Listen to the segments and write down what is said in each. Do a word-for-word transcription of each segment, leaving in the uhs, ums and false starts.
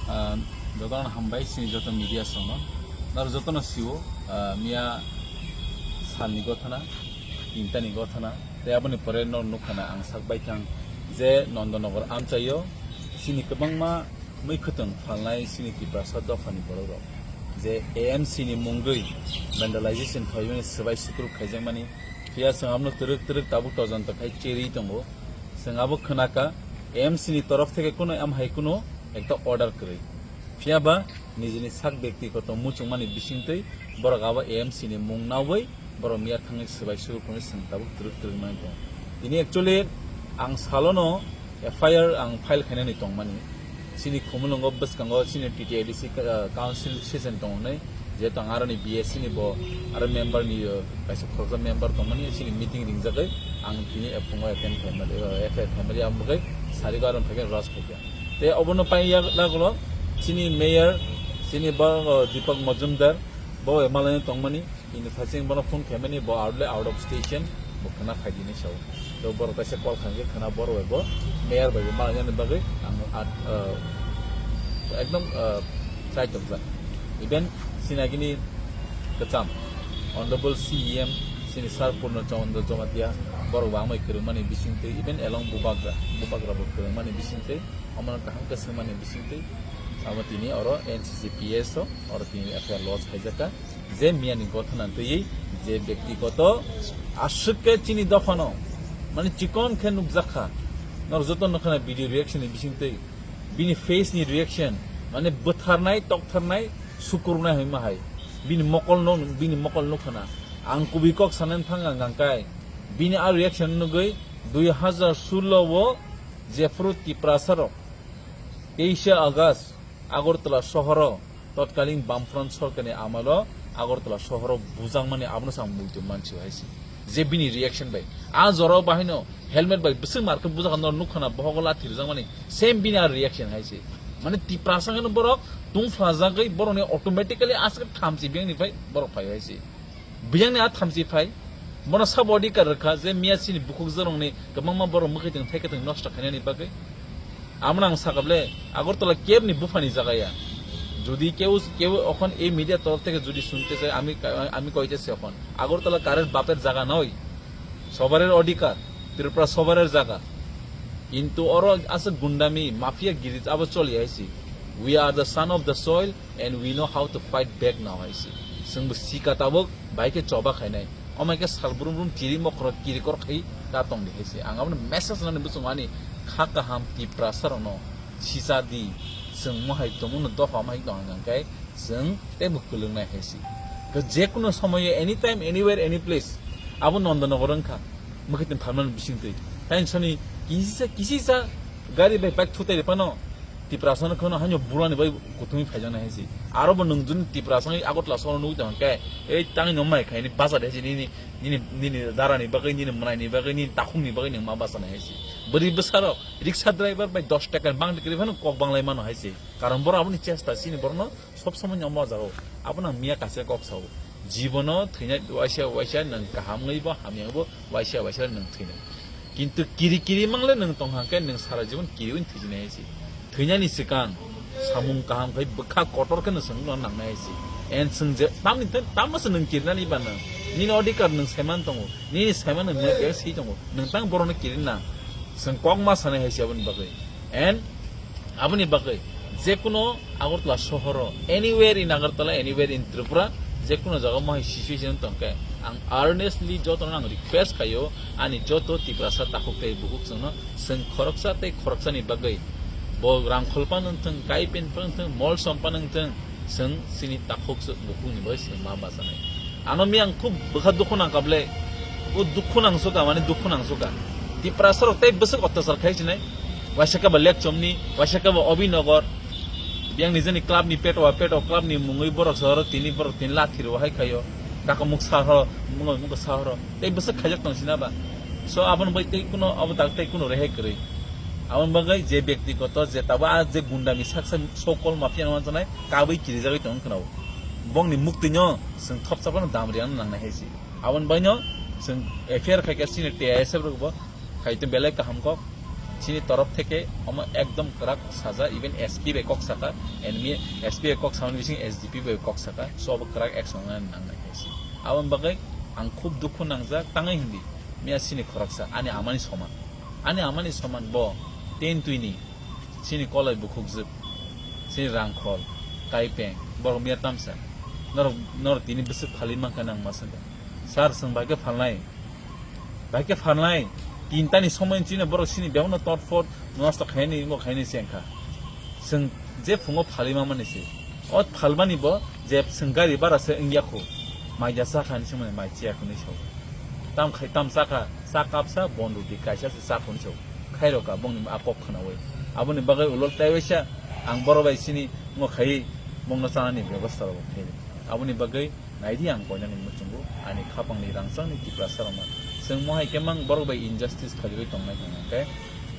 Ah, jotono hambai sini joto media songno. Naro jotono siwo, ah, miya salni gothana, tintani gothana. Tei aboni pore no nukhana ang sak baithang je Nondonogor amchaio sini kwbangma mui khwtwng phalnai sini Tiprasa dophani borok rok. Je A M C ni mungwi vandalization khaimani swbai sukruk khaijakmani. Phiya chwng abono twrwk twrwk tabuk todonto khai cherwi tongo. Chwng abo khwnakha, A M C ni torof theke kuno amhai kuno ekta order kwrwi. Phiya ba nijini sak byaktigoto muchungmani bisingtwi borok abo A M C ni mung naui borok miya thangwi swbai sukruk phano chwng tabuk twrwk twrwk mani tongo. Tini actually ang salono F I R ang file khainani tongmani. Chini khumulwngo bwskango chini T T A D C, uh, council session tongo hinwi, jehetu ang aroni B S C ni bo aro member ni, uh, kaisa khoroksa member tongmani, chini meeting ringjagwi ang tini phungo attend khaimani, uh, F I R khaimani, ang bagwi sarigo aroni phaikhe rush phaikha. Tei obono pai ya lagulo chini mayor, chini bo, uh, Deepak Majumdar, bo malai tongmani. Ini thaching bono phone khaimani bo out le out of station bo khna phaidi hinwi sao. To borok kaisa call khankhe khna borok bai bo mayor bai bo malainani bagwi ang at, uh, ekdom, uh, chai tokjak. Even sinagini kwcham Honorable C E M sini Sir Purno Chandra Jamatia borok bo amai kwrwngmani bisingtwi even along Bubagra, Bubagra bo kwrwngmani bisingtwi omono kaham khe swngmani bisingtwi amo tini oro N C C P S o oro tini F I R lodge khaijakha. Je miyani gothana twiwi je byaktigoto aswk khe chini dophano mane chikon khe nukjakha. Norok joto nukha na video reaction ni bisingtwi bini face ni reaction mane bwtharnai toktharnai sukurunai hwnma hai bini mokol no bini mokol nukha na ang kubui kok sanani thang ang angkai bini a reaction nugwi dui hazar sullo o jephru Tiprasa rok teisa August Agartala sohoro totkalin Bamfront sorkarni amalo Agartala sohoro bujakmani abono chwng muitu mansi hai se. Je bini reaction bai. A jorao bahaino helmet bai bwswk markhe bujak no nukha na bohogo lathi rwjakmani same bini a reaction hai se. Mane Tiprasa hino borok tungphlajagwi borokni automatically aswk thamchi biyangni phai borok phai hai se. Biyangni a thamchi phai, bono sabo adhikar rwkha je miya chini bukhuk jorongni kwbangma borok mwkhwitwng thaikwtwng nosto khainani bagwi. Abono ang sakable, Agartala kebni buphani jaga ya. Jodi keu, keu okhon ei media torof theke jodi sunte chai, ami, ami koite se okhon. Agartala karer baper jaga noi. Sobarer adhikar, Tripura sobarer jaga. Kintu oro aswk gundami, mafia giri abo choli hai si. We are the son of the soil. And we know how to fight back now hai se. Chwng bo sika tabuk bai khe choba khainai. Omai khe sal brum brum kiri mokro kiri kor khai ta tong di hai se. Ang abono message nani bwswng ani kha kaham Tiprasa rokno sisa di. Chwng mo hai tongmano dopha mai tong ang khe chwng tei bo kwlwng nai hai se. Khe je kuno somoyo anytime anywhere any place abo Nondonogor wngkha. Mwkhwtwng phalmani bisingtwi. Tei soni kisisa, kisisa gari bai bike thutai rw phano Tiprasano kheno haino bulani bai kuthumwi phaijaknai hai se. Aro bo nwng juni Tiprasano Agartala sohoro nugwi tongkha khe, ei tangwi no mai khaini bachadi hai se nini, nini, nini darani bagwi, nini mwnaini bagwi, nini takhukni bagwi nwng ma bachanai hai se. Bwrwi bwsarok, rickshaw driver bai dos taka bangdi kwrwi phano kok banglai mano hai se. Karon borok aboni chesta chini borokno sob somoi no omo jagao. Abono ang miya kaisa kok sao. Jibono thwinai waisa waisa nwng kaham wngwi bo hamya wngwi bo waisa waisa nwng thwinai. Kintu kiri kiri mangle nwng tong hang khe nwng sara jibon kiri wng thwijinai hai se. Thwinani swkang samung kaham khai bwkha kotor khe nwng swngno nangnai hai se. En swng je tamni thai tamno se nwng kirinani ba nwng. Nini odhikar nwng saiman tongo. Nini saiman nwng nwng si tongo. Nwng tang borokno kirin nang. Swng kok ma sanai hai se aboni bagwi. And aboni bagwi jekuno Agartala sohoro, anywhere in Agartala, anywhere in Tripura, jekuno jaga mohai situation tongkhe, ang earnestly jotono ang request khaio, ani joto Tiprasa takhuk tei bukhuk chwngno, chwng khoroksa tei khoroksani bagwi, bo rangkhol phano wngthwng, kai pen phano wngthwng, mol som phano wngthwng, chwng chini takhuk bukhukni bagwi chwng ma bachanai. Ano mi ang khub bwkha dukhu nang kable. O dukhu nang suka, mane dukhu nang suka. Tiprasa rok tei bwswk otyachar khai sinai. Waisa khe ba Lekchomni, waisa khe ba Obinagar. Biyang nijeni club ni peto wa peto, club ni mungwi borok sahoro tini borok tini lathi rw hai khaio. Kaka muk sahoro, mungwi muk sahoro. Tei bwswk khaijak tong sina ba. So aboni bai tei kuno, abo tak tei kuno rehai kwrwi. Aboni bagwi je byaktigoto je tabo a je gundami saksa sokol mafia no manjanai kabui kirijagwi tong khna o. Bongni muktwino chwng thopsa phano dam riyang nangnai hai se. Aboni baino chwng F I R khaikha sini T I S F rokbo khaitwi belai kaham kok. Chini torof theke omo ekdom kwrak saja, even S P bai kok saka, enemy S P bai kok samani bising S D P bai kok saka, so obo kwrak action nang nang nai kaisi. Aboni bagwi ang khub dukhu nangjak, tangwi hindi, miya chini khoroksa, ani amani soman. Ani amani soman bo ten twini, chini kolai bukhukjwk, chini rangkhol, kaipeng, borok miya tamsa. Norok, norok tini bwswk phalwi mankha nang ma swngkha. Sir, chwng bai khe phalnai. Bai khe phalnai. Tintani somoi chini borok chini bebakno tot phot nosto khaini, imo khaini se wngkha. Chwng je phungo phalwi mamani se. O phalmani bo je chwng gari bara se wngya kho. Mai ja cha kha hinwi se mani mai chiya kho hinwi sao. Tam khai tam cha kha, cha kapsa bon roti kaisa se cha kho hinwi sao. Khairok ka bongni a kok khnaui. Aboni bagwi ulo taiwaisa ang borok bai chini imo khai bongno chanani bebosta rok khai. Aboni bagwi Naidi ang koinani muchungo, ani khapangni rangchakni Tiprasa rokno. Chwng mohai khe mang borok bai injustice khairwi tongnai hwnkhe,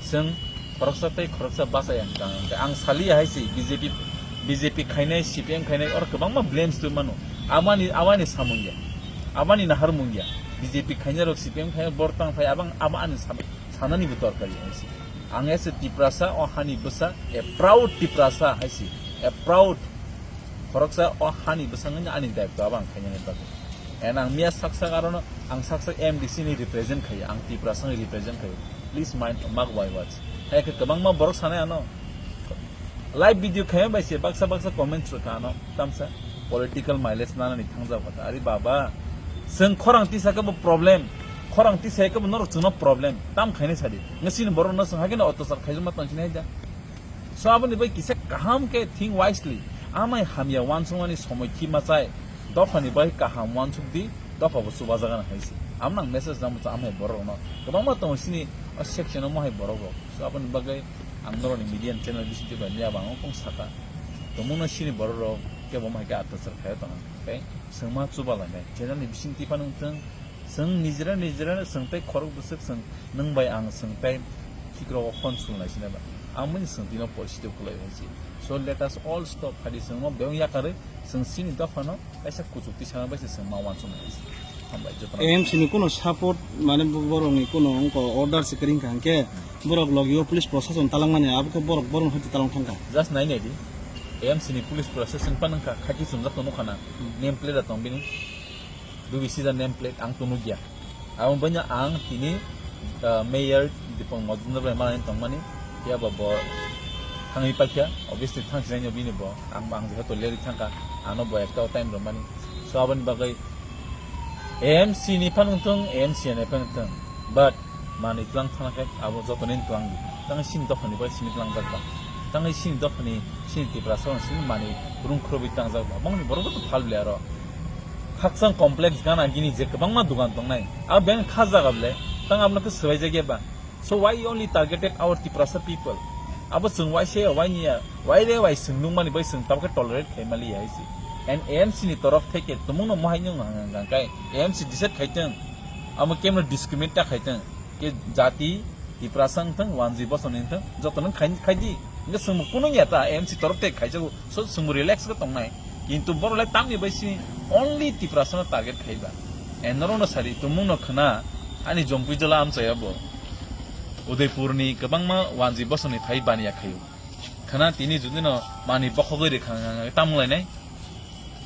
chwng khoroksa tei khoroksa bachai ang tang hwnkhe. Ang saliya hai se B J P, B J P khainai, C P M khainai, oro kwbangma blames twi mano. Abani, abani samung ya. Abani naharmung ya. B J P khainai rok, C P M khainai, bor tang phai, abang, abo ani sam-, sanani bo torkar ya hai se. Ang as a Tiprasa, o hani bwsa, a proud Tiprasa hai se. A proud Khoroksa o hani bwskango ani daitw abo ang khainani bagwi. And ang miya sak sak arono ang sak sak M D C ni represent khaio, ang Tiprasa ni represent khaio. Please mind, mark my words. Hai khe kwbangma borok sanai ano. Live video khaima bai se baksa baksa comments rwkha ano. Tamsa political mileage nanani thangjak kha. Ari baba, chwng khorang tisa khe bo problem. Khorang tisa khe bo norok chwngno problem. Tam khainai sadi. Ngasini borok no chwng hakhe no otosar khaijak ma tongsinai da. So aboni bai kisa kaham khe think wisely. Amai hamya wansukmani somoi khi machai. Dophani bai kaham wansuk di, dopha bo chubajagan hai se. Amno ang message nang bwsa amai borok no. Kwbangma tongo sini o section o mohai borok rok. So aboni bagwi ang norokni media channel bisingtwi bai miya bang kong saka. Tongmungno sini borok rok kebo mohai khe atachar khai tongo. Tei swngma chuba lainai. Channel ni bisingtwi phano wngthwng. Chwng nijera nijera chwng tei khorok bwswk chwng nwng bai ang chwng tei thik rogo phone sulnai sina ba. Ang bini chwng tino porsi tei kwlai hai se. So let us all stop phadi chwng mo beng yakarwi chwng sini dophano kaisa kuchuk tisana bai se chwng ma wansuk nai se. Hambai jotono. A M C ni kuno support mane bo-, borok ni kuno wngko order se kwrwng kha hwnkhe borok logi o police prosason talangmani abo khe borok borok hai talong thangkha. Just nai nai di. A M C ni police prosason pa nangkha khaki chumjak tong nukha na. Hmm. Name plate da tong bini. B B C da name plate ang tong nukya. Abo banya ang tini, ah, mayor Dipang Majumdar bai malai tongmani, ya ba bo thangwi paikha, obviously thang sinai bini bo, ang, ang jehetu leri thangkha, ano bo ekta time romani. So aboni bagwi A M C ni phan wngthong, A M C ni phan wngthong, but manwi tlang thana khe abo joto ni tlang di. Tang sini dophani bai sini tlang jak ba. Tang sini dophani sini Tiprasa sini manwi rung khrobi tang jak ba. Bangni borok to phal bli aro. Khakchang complex gana gini je kwbangma dugan tongnai. Abo beng kha jaga ble, tang abno khe swbai jagya ba. So why you only targeted our Tiprasa people? Abo chwng why se why niya, why re why chwng nung mani bai chwng tabok khe tolerate khai mali hai si. And A M C ni torof theke tumung no mohai nung hang hang kai A M C decide khai tong. Amo kemno discriminate ta khai tong. Ke jati Tiprasa wngthang, wanjwi bosong ni wngthang, joto no khai, khai di. Hingke chwngbo kunu ya ta, A M C torof te khai jago. So chwngbo relax khe tongnai. Kintu borok le tamni bai si only Tiprasa no target khai ba. E norok no sari, tumung no khna, ani jompui jala amchaya bo. Udaipur ni kwbangma wanjwi bosong ni phai baniya khaio. Khna tini judi no mani bokhogwi rikha tamung lainai.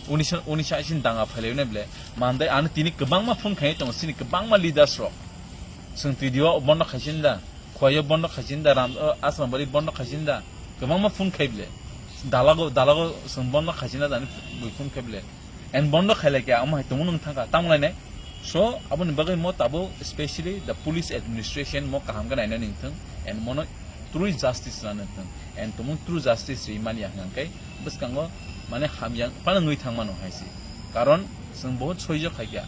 Unisa, unisa isin danga phailai ne ble. Mandai ano tini kwbangma phone khai tongo, sini kwbangma leaders rok. Chwng T D O bondo khaisin da, Khwai o bondo khaisin da, Ram, o, Asrambari bondo khaisin da, kwbangma phone khai ble. Dalago, dalago chwng bondo khaisin da, dani bui phone khai ble. And bondo khailai khe, amo hai tongmo nung thangkha, tamo lainai. So, aboni bagwi mo tabo, specially the police administration mo kaham khe naina ningthung, and mono true justice rana ningthung, and tumung true justice ri mani ya hwnkhe, bwskango mane hamya phano nwi thangmano hai se. Karon chwng bohut soijo khaikha,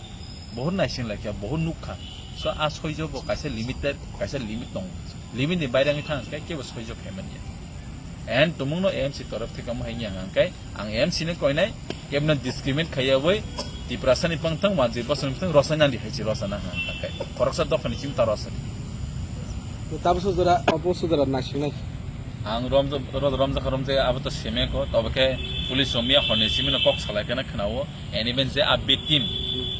bohut naising laikha, bohut nukha. So a soijo bo kaisa limited, kaisa limit tongo. Limit ni baire wngwi thang khe kebo soijo khaimani ya. And tumungno A M C torof theke omo hai wngya hwnkhe ang A M C no koinai, kebno discriminate khaiya bai Tiprasa ni pangthang, wanjwi bosong ni pangthang, rosai nang di hai se rosana hwnkhe. Khoroksa dophani chim ta rosai. Tabo sujura, obo sujura naisingnai. Ang romja, ro-, romjakha romjakya abo to semeko, tobo khe police rok miya horni simino kok salai khe na khwnao. And even je a victim,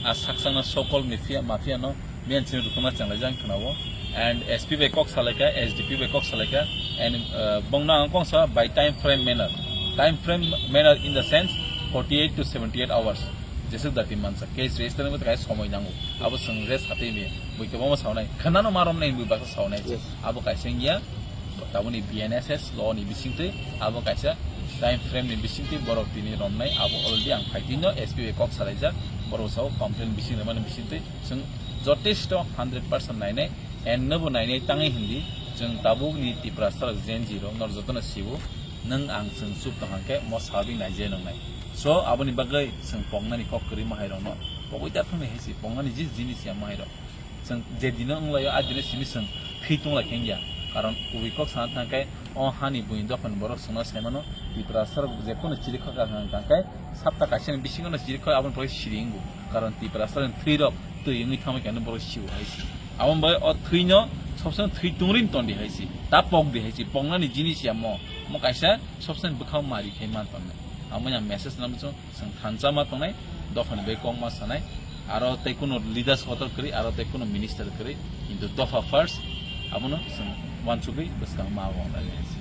a saksangna so-called mafia, mafia no miyan chini rukuna changlai jang khwnao. And S P bai kok salaikha, S D P bai kok salaikha, and uh, bongno ang kongsa by time frame manner. Time frame manner in the sense forty-eight to seventy-eight hours. Jesuk dati mansa case register ni kai somoi nango. Abo seng rest hati mi bui kebo ma saunai. Khanano marom nai bui baksa saunai. Yes. Abo kaisa ngiya taboni B N S S law ni bisingtwi abo kaisa time frame ni bisingtwi borok tini romnai abo already ang phaitino S P bai kok salaijak borok sao complain bising remani bisingtwi seng jotesto hundred percent nainai. And nobo nainai tangwi hindi, chwng tabukni Tiprasa rok Gen Z rok nor jotono siwo, nwng ang chwng chup tong hangkhe mo sabi naijai nongnai. So aboni bagwi chwng pongnani kok kwrwi mahairokno pogwi ta thangni hai si pongnani je jinis ya mahairok. Chwng je dino wnglaio a dino simi chwng thwi tonglai khe wngya. Karon kubui kok sana thangkhe o hani buini dophani borok chwngno saimano Tiprasa rok jephuru chiri kok hang tangkhe sapta kaisani bisingo no chiri kok aboni pore siri wngo. Karon Tiprasa rok thwi rok twi wngwi thangma khe borok siwo hai si. Abo bai o thwino sobsong thwi tungrin tondi hai si. Ta pok di hai si. Pongnani jinis ya mo. Mo kaisa sobsong bwkhao mari khai man tonne. Amo ya message nam chung seng thansa ma tongnai. Dophani bai kok ma sanai. Aro tei kuno leaders kotor kri, aro tei kuno minister kri. Kintu dopha first. Abono seng wansugwi bwskang ma wong dali hai si.